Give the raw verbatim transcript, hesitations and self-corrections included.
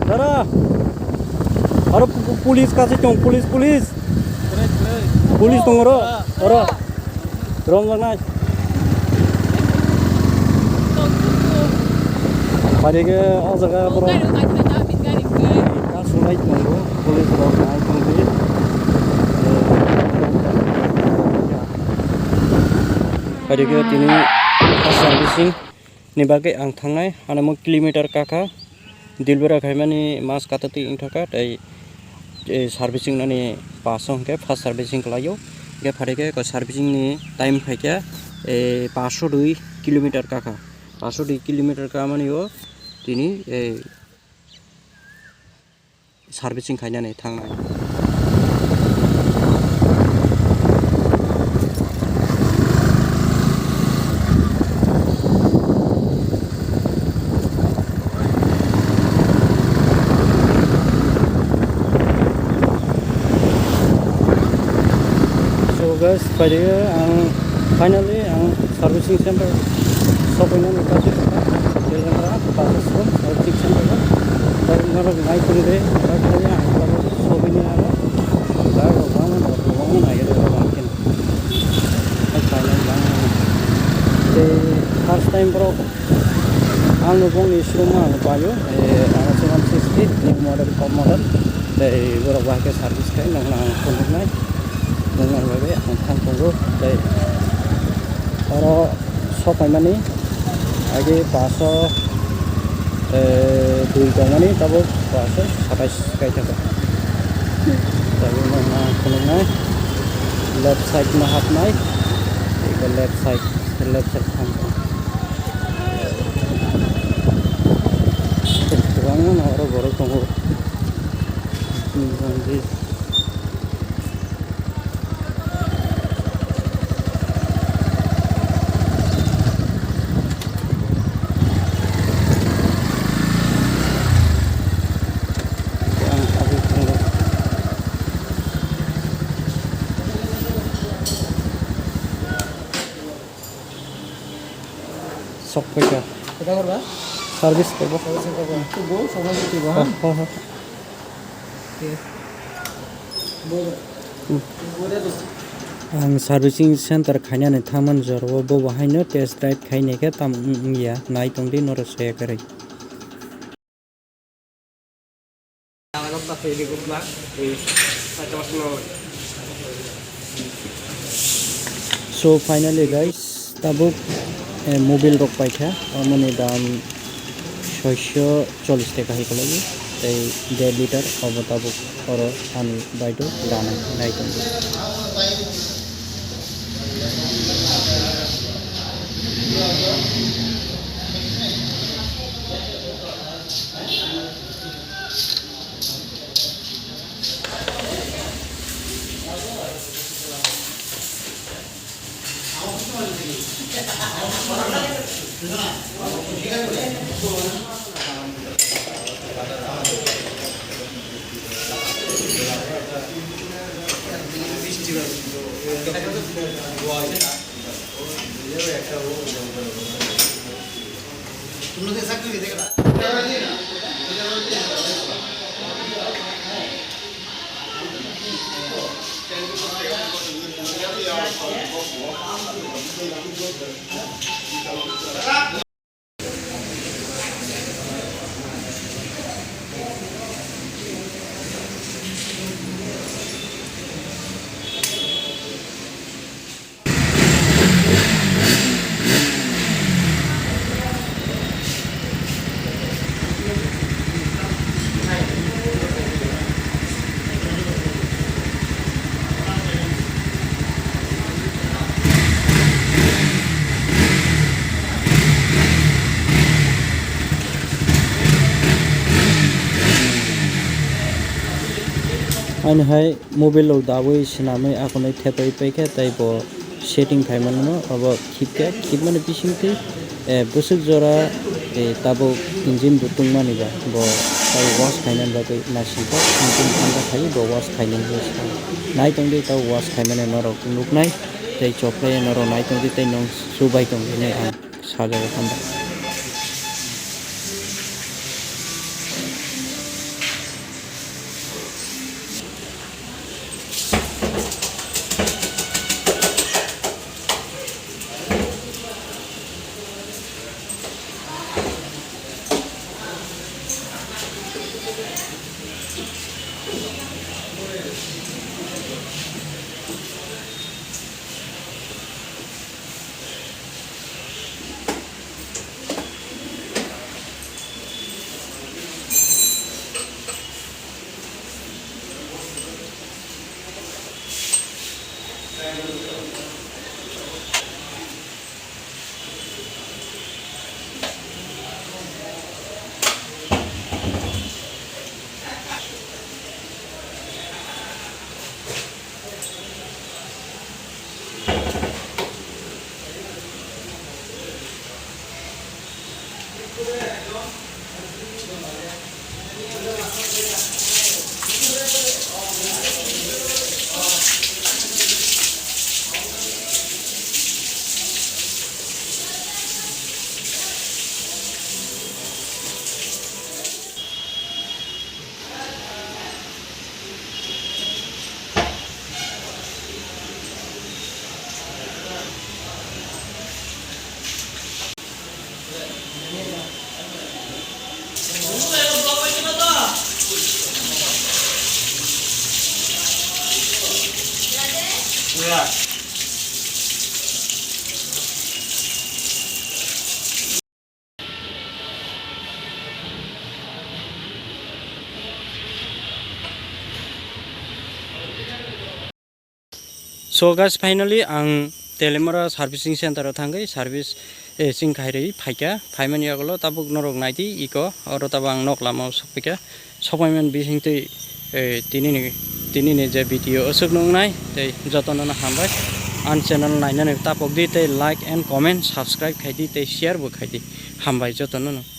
Dara. Aro pu-, pu-, police kasi tong, police, police. Police tong oro, oro. Romjaknai. Phaidi khe o jaga borok kasunai tongo, police rok nai tongdi. Phaidi khe tini first servicing ni bagwi ang thangnai, ano mo kilometer kakha. Dilbera khaimani mas kata twi wngthaka tei, eh, servicing nani paso hwnkhe first servicing khlaio. Hwnkhe phaidi khe ko servicing ni time phaikha, eh, paso dui kilometer kakha. Paso dui kilometer kamani o tini, eh, servicing khainani thangnai. So guys, phaidi ang finally ang servicing center sokoi nani kaisa Telenggana basa sum servicing center o. Tei norok nai tong de, tei ang tabuk sokoi ni aro. Tei rok bangma norok bangma nai rok bang khe. Tei first time borok ang no bongni showroom ang paio, eh, ang se one sixty new model, top model. Tei borok bahai khe service khai nang nang phunuknai. Nang nang bai ang thang tongo. Tei oro sopaimani age paso, eh, dui tongmani tabuk paso satais kai thaka. Tabuk nang nang phunuknai left side no hapnai. Ego left side, left side thang. Kwbangma no oro borok tongo. Sok paikha. Kota korba? Service korba. Service korba. Tu bol, samai tu ba. Oh, oh, oh. Oke. Bol. Hmm. Bol de tu. Ang servicing center khainani thaman jora o bo bahaino test drive khainai khe tam wng ya nai tongdi norok soya kwrwi. So finally guys, tabuk, eh, mobile rok paikha, amoni dam soisho chollish taka hai kalai, tei der liter obo tabuk oro ani baito dana nai tongo. Ani hai mobile rok dawi swnamwi akonwi thepwi paikha, tei bo setting khaimano, abo khipkha, khipmani bisingtwi, eh, bwswk jora, eh, tabuk engine bo tungmani ba, bo tabuk wash khainani bagwi naisingkha, engine thangkha khai bo wash khainani hinwi sa. Nai tongdi tabuk wash khaimani norok nuknai, tei chophlai norok nai tongdi tei nwng chubai tong hinwi ang sajagwi hambai. So guys, finally ang Telemora servicing center o thangwi service, eh, sing khairwi phaikha. Phaimani yagulo tabuk norok naidi iko, oro tabuk ang nok lama o sokphaikha. Sokphaimani bisingtwi, eh, tinini, tinini je video aswk nuknai tei jotono no hambai. Ani channel nainani tapokdi tei like and comment, subscribe khaidi tei share bo khaidi. Hambai jotono no.